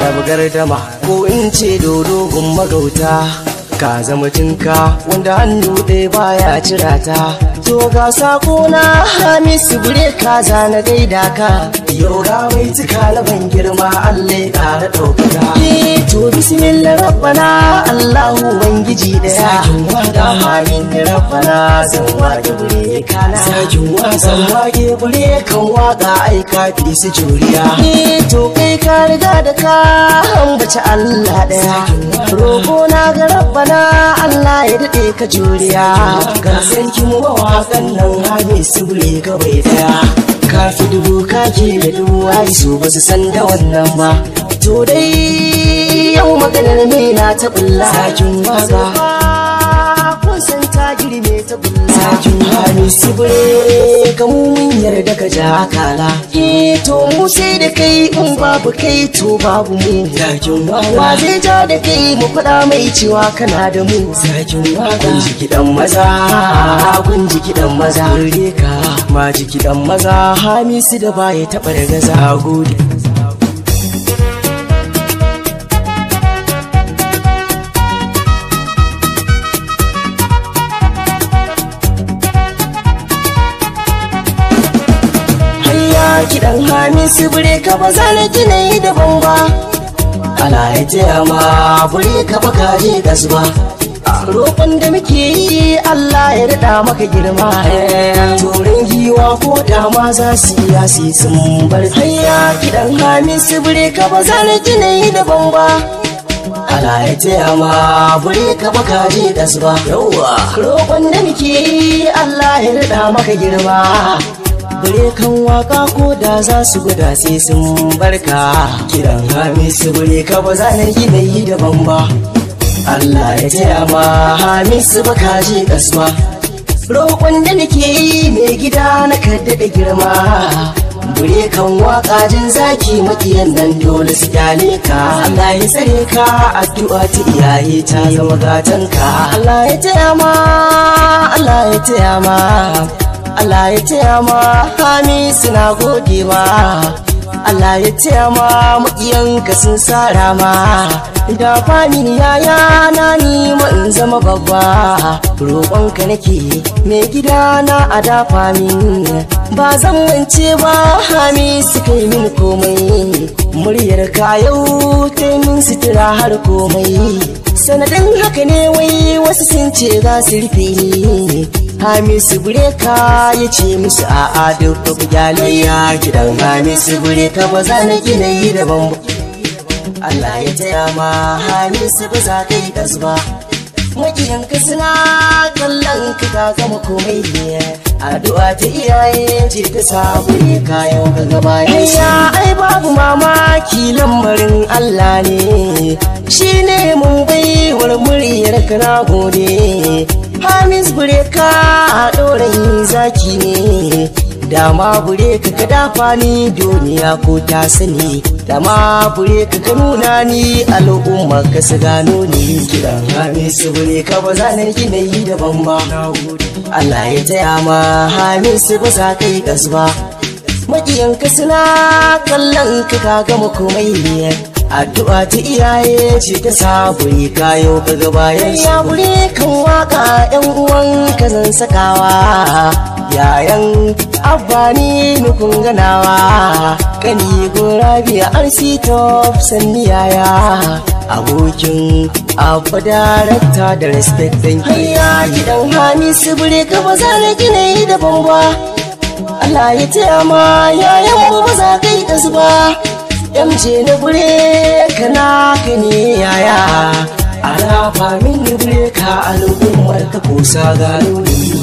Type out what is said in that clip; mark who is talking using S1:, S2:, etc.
S1: Raba gardama ko in ce dodo gun magauta. Ka zama tinka wanda hannu ɗaya baya cira ta. To ga sako na Hamisu Breaker zana gaida ka. Yau ga mai cika na ban girma Allah ya ƙara ɗaukaka. To bismillah rabbana Allahu ubangiji ɗaya. Da hamin rabbana zan wake bureka na. Zan wake burekan waka ai kafi su juriya. To kai ka riga da ka ambaci Allah ɗaya. Roƙo na ga rabbana Allah ya daɗe ka juriya. Ga sarkin mawaƙan nan Hamisu Breaker bai ɗaya. Kafi dubu kake da dubu ai su ba su san da wannan ba. To dai yau maganar me na ta bulla. Sakin waka kun san ta girme ta bulla. Sakin Hamisu Breaker mu mun yarda ka ja kala. To mu sai da kai in babu kai to babu mu. Sakin waka wa zai ja da kai mu faɗa mai cewa kana da mu. Sakin waka kun ji kiɗan maza, kun ji kiɗan maza. Breaker ma ji kiɗan maza Hamisu da baya taɓa gaza. Gode. Kiɗan Hamisu Breaker ba za na gina yi daban ba. Ala ya taya ma Breaker ba ka je kasuwa. Roƙon da muke yi Allah ya daɗa maka girma. Turin giwa ko dama za su iya su sun bar. Hayya kiɗan Hamisu Breaker ba za na gina yi daban ba. Ala ya taya ma Breaker ba ka je kasuwa. Roƙon da muke yi Allah ya daɗa maka girma. Burekan waka ko da za su gwada sai sun barka. Kiran Hamisu Breaker ba za na gina yi daban ba. Allah ya taya ma Hamisu ba ka je kasuwa. Roƙon da nake yi mai gida na ka daɗa girma. Burekan waka jin zaki maƙiyan nan dole su kyale ka. Allah ya tsare ka addu'a ta iyaye ta zama gatan ka. Allah ya taya ma, Allah ya taya ma, Allah ya taya ma Hamisu na gode ma. Allah ya taya ma maƙiyanka sun sara ma. Da famin yaya na nima in zama babba. Roƙonka nake mai gida na a dafa min. Ba zan mance ba Hamisu kai min komai. Muryar ka yau ta min sutura har komai. Sanadin haka ne wai wasu sun ce za su rufe ni. Hamisu Breaker ya ce musu a'a duk ku gyale. Ya kiɗan Hamisu Breaker ba za na gina yi daban ba. Allah ya taya ma Hamisu ba za ka yi ɗazu ba. Maƙiyanka suna kallon ka ka gama komai ne. Addu'a ta iyaye ce ta sa Breaker yau ka gaba. Ya ai babu mamaki lamarin Allah ne. Shi ne mun baiwar muryar ka na gode. Hamisu Breaker a ɗorayi zaki ne. Dama Breaker ka dafa ni duniya ko ta sani. Dama Breaker ka nuna ni al'umma ka su gano ni. Kiɗan Hamisu Breaker ba za na gina yi daban ba. Allah ya taya ma Hamisu ba za ka yi ƙas ba. Maƙiyanka suna kallon ka ka gama komai ne. Addu'a ta iyaye ce ta sa Breaker yau ka ga bayan. Ya Breakan waka ƴan uwan ka zan sakawa. Yayan abba ni nukun ganawa. Kani gora biya RC top sanni yaya. Abokin abba darakta da respect ɗin. Hayya gidan Hamisu Breaker ba za na gina yi daban ba. Allah ya taya ma yayan mu ba za ka yi ɗazu ba. MJ na Breaker naka ne yaya. Alafa min Breaker al'ummar ka kusa gano ni.